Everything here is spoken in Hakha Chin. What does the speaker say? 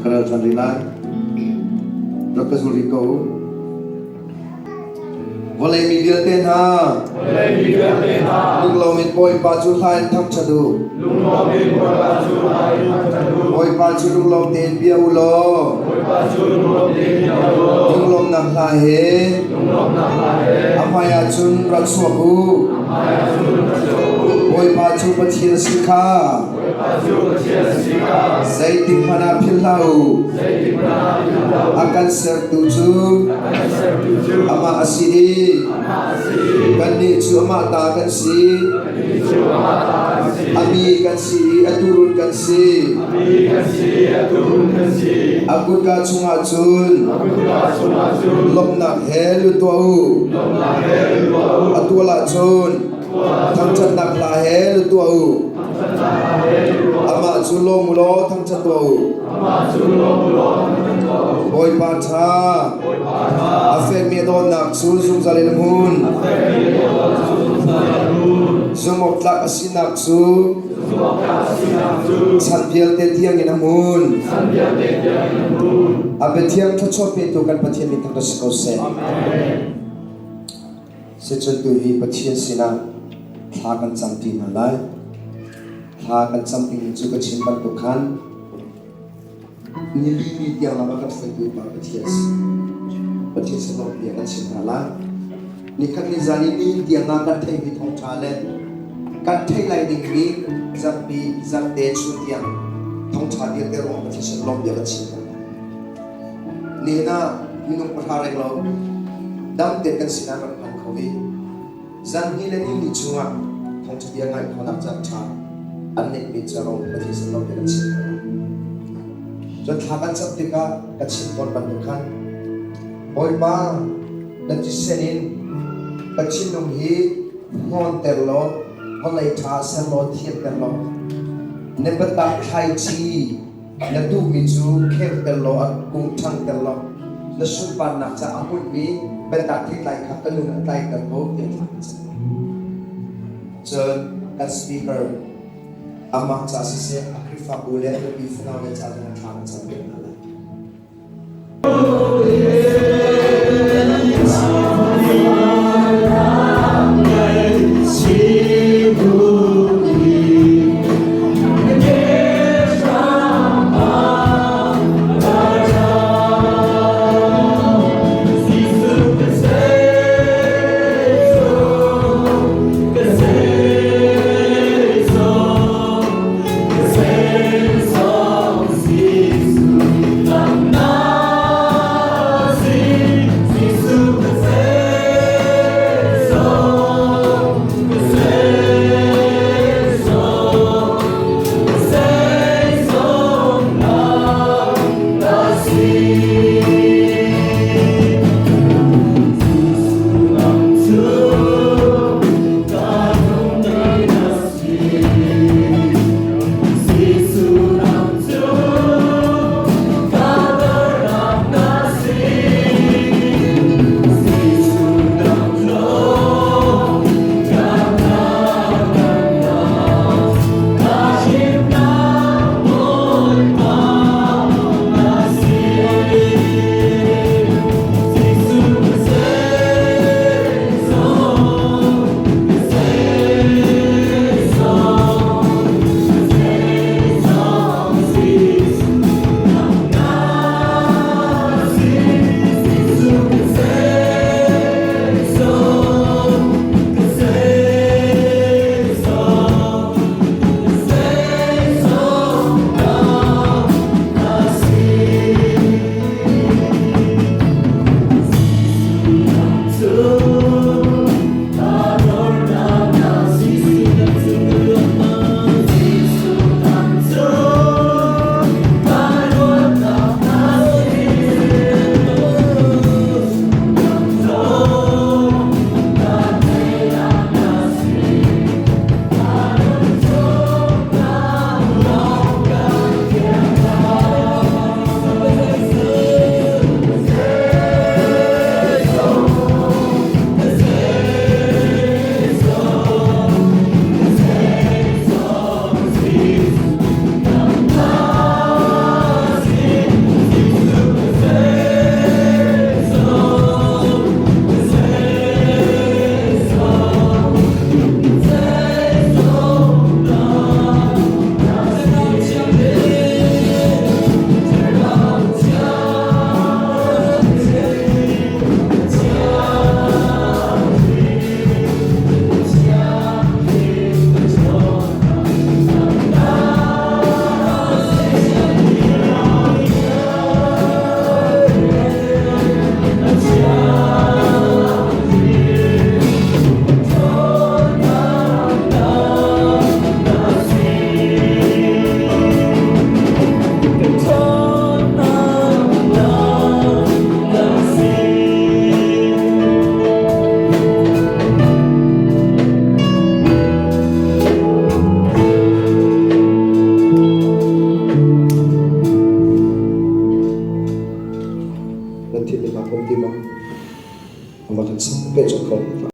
Ka rel ṭhan rih lai. Rak ka zul rih ko u. Vawlei mi vialte hna, lunglawm in Bawipa cu hla in thangṭhat u. Bawipa cu lunglawm tein bia u law, lunglawmnak hla he a hmaiah cun ra chuak u. Bawipa cu Pathian a si kha Zeitik hmanh ah philh hlah u. A kan sertu cu amah a si i kannih cu amah ta kan si. A mi kan si i a tuurun kan si. A kutka chungah cun lawmhnak he lut tuah u. A tual ah cun thangṭhatnak hla he lut tuah u. Amah cu lawm u law thangṭhat tuah u. Bawipa ṭha, a fekmi a dawtnak cu zungzal in a hmun. Zumhawktlak a sinak cu chan vialte tiangin a hmun. A biathiang thluachuah petu kan Pathian min thangṭhat si ko seh. Sicun tu hi Pathian sinah thla kan cam ṭi hna lai. Thla kan cam ding cu ka chim bantuk khan nili ni tiang lam a kan hruaitu pa Pathian si. Pathian sin lawng bia kan chim hna lai. Nikhat ni zan i ni tiang ah kan theihmi thawngṭha le kan theih lai dingmi zarhpi zarhte chun tiang thawngṭha vialte ruang Pathian sin lawng bia kan chim hna lai. Nihin ah minung pahra renglo dam tein kan sinah rak phan kho i zan hnih le ni li chungah thawngṭha bia ngaih khawhnak caan ṭha an neihmi cu ro Pathian sin lo bia kan chim hna. Cun thla kan cam tikah ka chim tawn bantuk khan Bawipa na thisen in ka thinlung hi hnawnter law vawlei ṭha ser law thianter law na biatak thlaici Na duhmi cu kheuter law a kung ṭhangter law na sunparnak caah a hmunmi biatak theitlai kha ka nun a tlaiter ko tiah thla kan cam. Cun kan speaker amah ca siseh a Khrihfabu le a nupi fanau le ca zong thla kan cam piak hna lai. Nan thil nih kaa pom ti maw? Va kan peh colh ko.